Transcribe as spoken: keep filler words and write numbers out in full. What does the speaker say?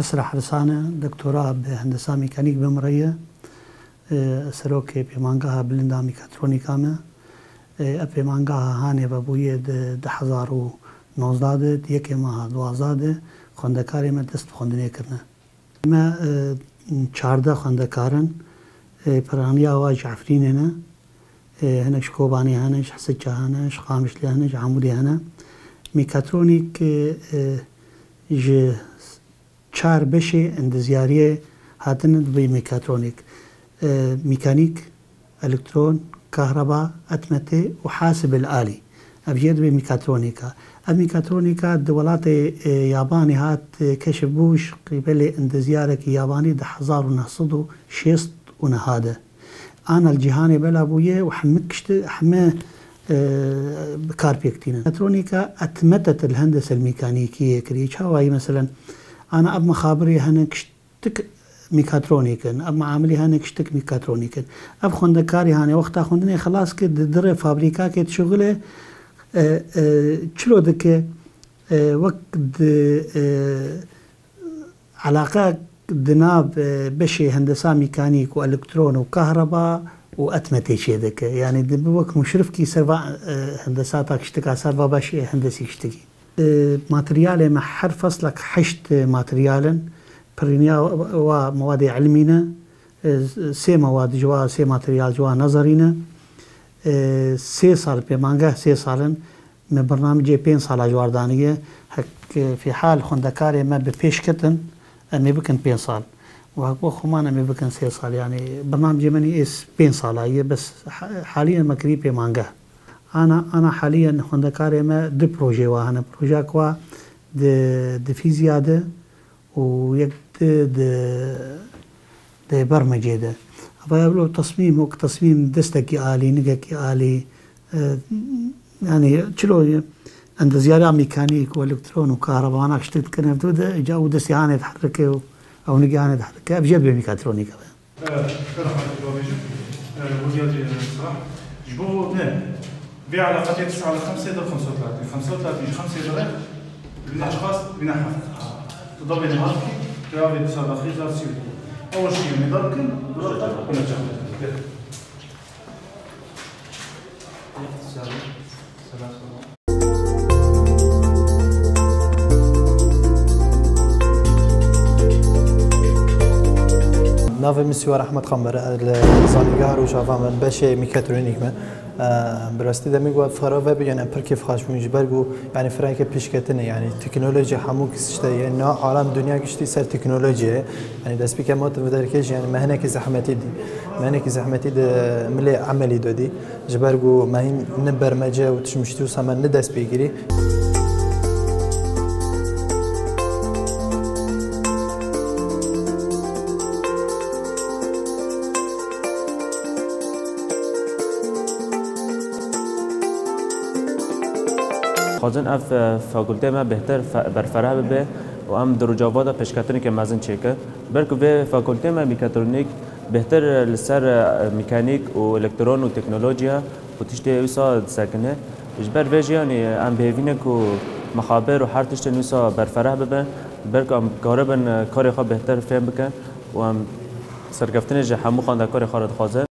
Esra Hersane, doktora bi hendesa mîkanîk bi min re ye. E, serokê pêmangeha bilind a mîkatronikan e. E, ev pêmangeha hanê vebûye di du hezar û nozdeh de, di yekê meha duwazdeh de xwendekarê me dest bi xwendinê kirine. Me, e, çardeh xwendekar in. E, piraniya wa ji Efrînê ne. E, hinek ji Kobanê hene, ji Hisiça hene, ji Qamişlê hene, ji Amûdê hene. Mîkatronîk, e, e, ji çar beşê endezyariyê hatine dibê mîkatronîk. E, mîkanîk, elektron, kahreba, etmetê û hasibil alî. Ev jê dibê mîkatronîka. Ev mîkatronîka di welatê, e, Yabanî hat, e, keşif bû ji qîbelê endezyarekî yabanî di hezar û neh sed û şêst û neh de. Ana li cîhanê bela bûye û hemik kişti, heme, e, bi kar pêk tînin. Mîkatronîka etmetet li hendesel mîkanîkî yê kirî. Çawayî meselen, ana ev mixabirê hene kişt tik mîkatronîk in, ev miamilî hene kiştik mîkatronîk in. Ev xwendekarî hane wexta xwendinê xilas kir, di dirê fabrîkakê dişuxile, e, e, çilo dike, e, wek di, e, eleqe di nav, e, beşê hendesa mîkanîk û elektron û kahreba û etmetê çê dike. Yanî dibe wek muşrifkî ser va, e, hendesata kiştika, ser va beşê hendesî kiştikî. E, materyalê me her feslek heşt, e, materyal in. Pirîniya wa mewadê ilmî ne. E, sê mewad ji wa, sê materyal ji wa nezerî ne. E, sê sal pêmangeh, sê sal in. Me bernamecê pênc sala ji war daniye. Hek, e, fîhal xwendekarê me bi pêş ketin, em ê bikin pênc sal. Û hek bo xuman em ê bikin sê sal. Yanî bernamecê me nî ês pênc sala ye, bes ha-, haliyen me kirî pêmangeh. Ana, ana haliyen xwendekarê me du projê wa hene. Projek wa di, di fîziya de û yek di, di, di bermecê de. Ava ya bilo tesmîm, wek tesmîm destekî alî, nigekî alî, e, yanî çilo ye, endezyariya mîkanîk û elektron û kahrebanak ştik dikin ev du de, ca û destê hanê diherike û ew nigê hanê diherike, ev jê dibê mîkatronîk ev e. Ee, şöyle hafif babacığım. Ee, bu geldi, e, sıra. Ji bo ne? Vê eleqetê tişt ala xemsê de xemse û tlatî. Xemse û tlatî ji xemsê de re. Wîna çiqas? Wîna heft. Tu da bêne heft kî, tu ya vê dîsa daxî zar sî û du. Ew şî mêda bikin, dura da. Wîna çiqas? Gel. Selam. Selam, selam. Navê min Siwar Ehmed Qamber e, li Zanîngeha Rojava me, beşê mîkatronîk me. E, bi rastî demê ku ev xera vebû, yanî em pir kêfxweş bûn ji ber ku, yanî firayeke pêşketinê, yanî teknolojî hemû tiştê ye, niha alem dinya giştî ser teknolojî ye. Yanî destpêkê me tu vê derkê jî, yanî me hinekî zehmetî dî. Me hinekî zehmetî di milê emelî de dî. Ji ber ku me hîn ne bermece û tişt mişt wisa me ne dest pê kirî. Xwazin ev, e, fakulteyê me bêhtir fe-, berfereh bibe û em di Rojava de pêşketineke mezin çêke. Belku vê fakulteyê me mîkatronîk bêhtir li ser, e, mîkanîk û elektron û teknolojiya û tiştê wisa disekine. Ji ber vê jî, yanî, em bi hêvî ne ku mixabir û her tiştên wisa berfereh bibin, belku em karibin, e, karê xwe bêhtir fêm bikin û em serkeftinê ji hemû xwendekarê xwe re dixwazin.